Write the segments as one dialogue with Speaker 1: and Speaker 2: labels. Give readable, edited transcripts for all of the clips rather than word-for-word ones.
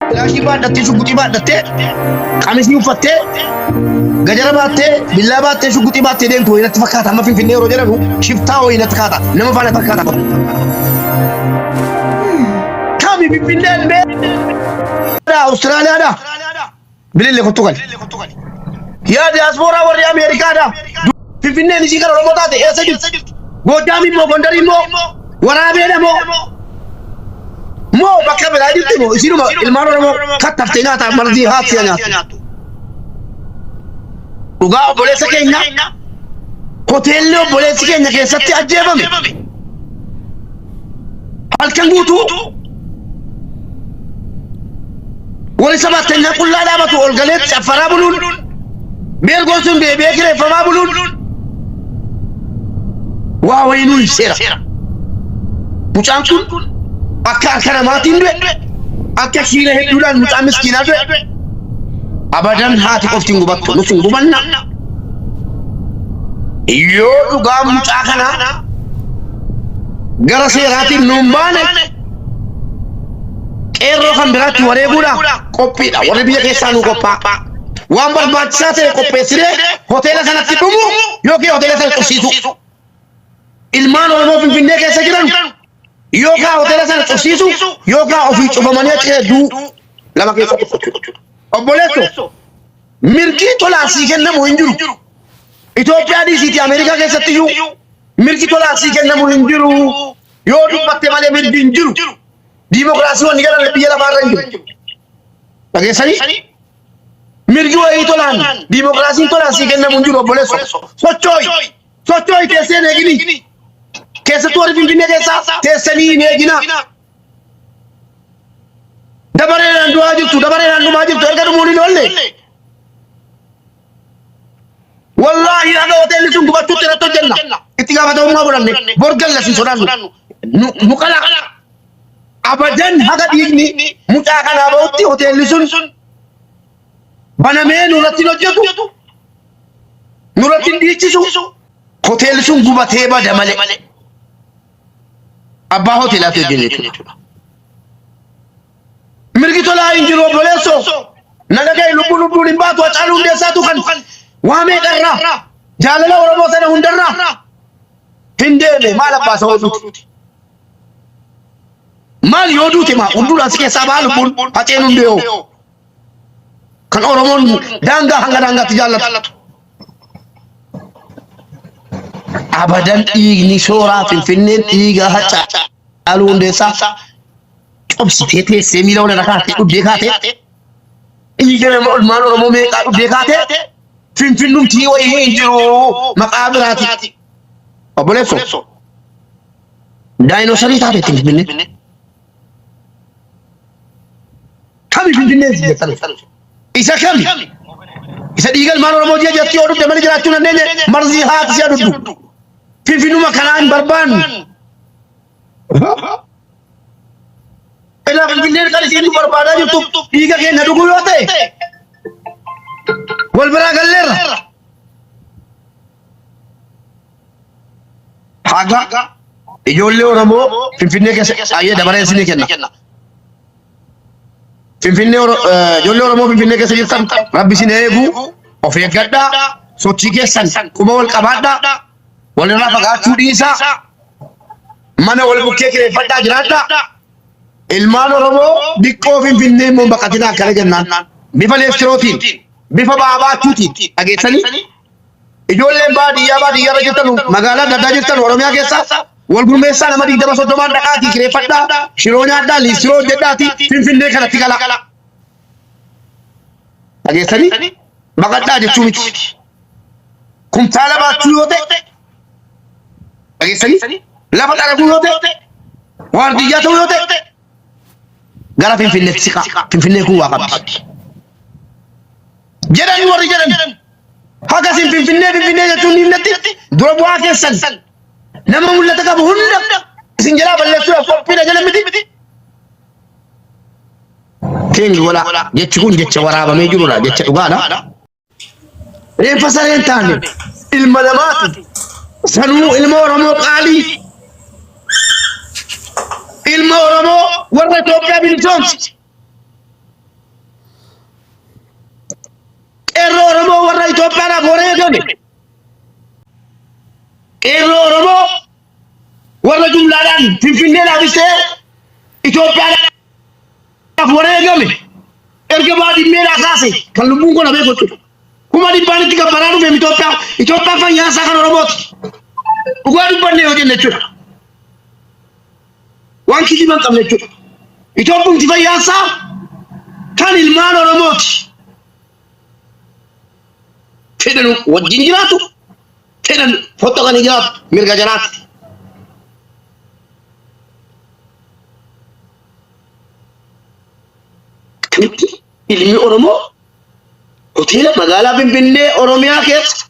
Speaker 1: Kilaashii baadhattee shugguxii baadhattee qamisii uffattee gajara baattee billaa baattee shugguxii baattee deemtu wayii natti fakkaata. Amma Finfinnee yeroo jedhanu shiftaa wayii natti kaata. Nama faana fakkaata. Kami Finfinneen mee Awustiraaliyaadha. Bilille kottu gali. Yaa diyaaspooraa warri Ameerikaadha. Finfinneen isii kan Oromoo taate eessa jirti? Goojjaam immoo Gondar immoo Waraabeedha moo? Moo bakka biraa jirti moo isinuma ilmaan Oromoo kattaftee nyaata marzii haati nyaatu. Dhugaa obboleessa keenya hoteelli obboleessi keenya keessatti ajjeefame. Halkan guutuu warri sabaattanyaa qullaa dhaabatu ol galee caffaraa buluun beergoon sun deebi'ee kireeffamaa buluun waa wayii nu ibseera. Mucaan kun akka harka namaatiin du'e akka shiira hedduudhaan mucaa miskiinaa du'e abadan haati qofti hin gubattu nus hin gubanna. Yoo dhugaa mucaa kanaa gara seeraatiin nuun baane qeerroo kan biraatti wareeguudhaaf qophiidha. Warri biyya keessaa nuu qophaa'a. Waan barbaachisaa ta'e qopheessinee hoteela sanatti dhumu yookiin hoteela sana cufsiisu. Ilmaan Oromoo Finfinnee keessa jiran yookaan hoteela sana cufsiisu yookaan ofii cufamanii achi keessa du'u lama keessa tokko jechuudha. Obboleesso mirgi tolaan sii kennamu hin jiru. Itoophiyaa dhiisiitii Ameerikaa keessatti iyyuu mirgi tolaan sii kennamu hin jiru. Yoo dubbatte malee mirgi hin jiru. Diimokiraasii wanni galan biyya lafaarra hin jiru. Dhageessanii? Mirgi wayii tolaan diimokiraasiin tolaan sii kennamu hin jiru obboleesso. Sochooyi! Sochooyi teessee hin eegini. Keessattuu warri Finfinnee keessaa teessanii hin eeginaa. Dabareedhaan du'aa jirtu, dabareedhaan dhumaa jirtu erga dhumuun hin oolle. Wallaahi haga hoteelli sun gubachuutti irratti hojjenna. Itti gaafatamummaa godhanne bor galla sin sodaannu. Nu qala. Abadan haga dhiigni mucaa kanaa bahutti hoteelli sun banamee nurratti hin hojjetu. Nurratti hin dhiichisu. Hoteelli sun gubatee bada malee. Abbaa hoteelaatti hojjenna jechuudha. Mirgi tolaa hin jiru obboleessoo. Na dhaga'i lubbuun lubbuun hin baatu Hacaaluu Hundeessaatu kan waa meeqarraa jaalala Oromoo sana hundarraa hin deeme maal abbaa isa hodhuuti. Maal yoo duute maa hunduudhaan si keessaa baha lubbuun Haceen hundee hoo. Kan Oromoon daangaa hanga daangaatti jaallatu. Abadan dhiigni sooraa Finfinneen dhiiga Hacaaluu Hundeessaa cobsitee teessee miila wal irra kaatee dhuddee kaatee dhiiga nama olmaan Oromoo meeqaa dhuddee kaatee Finfinnumtii wayii hin jiru maqaa biraati. Obboleesso daayinoosarii taate itti Finfinnee. Kami Finfinnee si jettan? Isa kami? Isa dhiiga ilmaan Oromoo ji'a ji'atti yoo dhugde malee jiraachuu hin dandeenye marzii haati si'a dhugdu. Finfinnuma kanaa hin barbaannu. Ilaa Finfinneen kan isiin nu barbaadaa jirtu dhiiga keenya dhuguu yoo ta'e wal biraa galleerra. Haga ijoollee Oromoo Finfinnee keessa ayyee dabaree isinii kenna. Finfinnee ijoollee Oromoo Finfinnee keessa jirtan rabbi isin eegu of eeggadhaa sochii keessan quba wal qabaadhaa walirraa fagaachuu dhiisaa mana wal bukkee kireeffadhaa jiraadhaa ilmaan Oromoo diqqoo Finfinnee immoo baqatinaa akkana jennaan bifa leestirootiin bifa baabaachuutiin dhageessanii ijoolleen baadiyyaa baadiyyaarra jirtan magaalaa adda addaa jirtan Oromiyaa keessa wal gurmeessaa nama 20 30n dhaqaatii kireeffadhaa shiroo nyaadhaa liistiroo hojjedhaatii Finfinnee kanatti galaa. Dhageessanii baqadhaa jechuu miti. Kumtaala baachuu yoo ta'e dhageessanii lafa xaraguu yoo ta'e waardiyyaa ta'uu yoo ta'e gara Finfinneetti siqaa. Finfinnee kun waa qabdi. Jedhan warri jedhan haga isin Finfinnee Finfinnee jechuun dhiifnetti dura bu'aa keessan nama mul'ata qabu hunda isin jalaa balleessuudhaaf qophiidha jedhan miti. King godha jechi kun jecha waraabamee jirudha jecha dhugaadha. Reenfa saree hin taane ilma namaati. Sanuu ilma Oromoo qaalii. Ilma Oromoo warra Itoophiyaa bilisoomse. Itoophiyaadhaaf wareegame. Qeerroo Oromoo warra jumlaadhaan Finfinneedhaafis ta'e Itoophiyaadhaaf wareegame erga baadimmeedhaa kaase kan lubbuun kun hafee gochuudha. Kuma dhibbaan itti gabbaraa dhufeem Itoophiyaa. Itoophiyaan fayyaasaa kan Oromooti. Dhugaa dubbanne yoo jenne jechuudha. Waan kijiba hin qabne jechuudha. Itoophumti fayyaasaa kan ilmaan Oromooti. Fedhan wajjin jiraatu, fedhan foxxoqanii jiraatu mirga jaraati. Akkamitti ilmi Oromoo hoteela magaalaa Finfinnee Oromiyaa keessa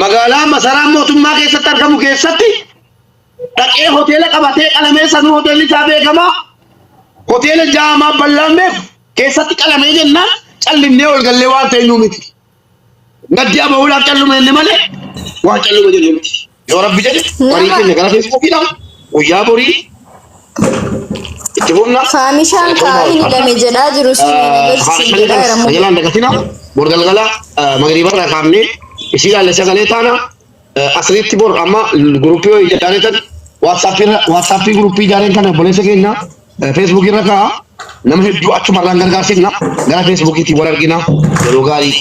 Speaker 1: magaalaa masaraa mootummaa keessatti argamu keessatti dhaqee hoteela qabatee qalamee sanuu hoteelli isaa beekamaa hoteela jaamaa bal'aan beeku keessatti qalamee jennaan callimnee ol gallee waan teenyuu miti. Gaddi abahuudhaaf calluma jenne malee waan calluma jenne miti. Yoo rabbi jedhe marii
Speaker 2: Nama
Speaker 1: keenya gara Feesbuukiidhaan guyyaa borii itti fufna.
Speaker 2: Faamishaan
Speaker 1: Galatooma
Speaker 2: kaa'in
Speaker 1: ulfaadha.
Speaker 2: hidhame jedhaa jiru siin
Speaker 1: Haala
Speaker 2: agarsiisin
Speaker 1: shanii
Speaker 2: jedhaa
Speaker 1: kanas
Speaker 2: jira moo.
Speaker 1: jalaan dagatina bor galgala magriibarraa kaafnee isii ilaalle sagalee taana asiritti bor amma guruppii wayii ijaareetan waatsaappii guruppii ijaareen kana obboleessa keenya feesbuukii irra kaa'a nama hedduu achumarraan gargaarsifna gara feesbuukiitiin wal argina yeroo gaarii.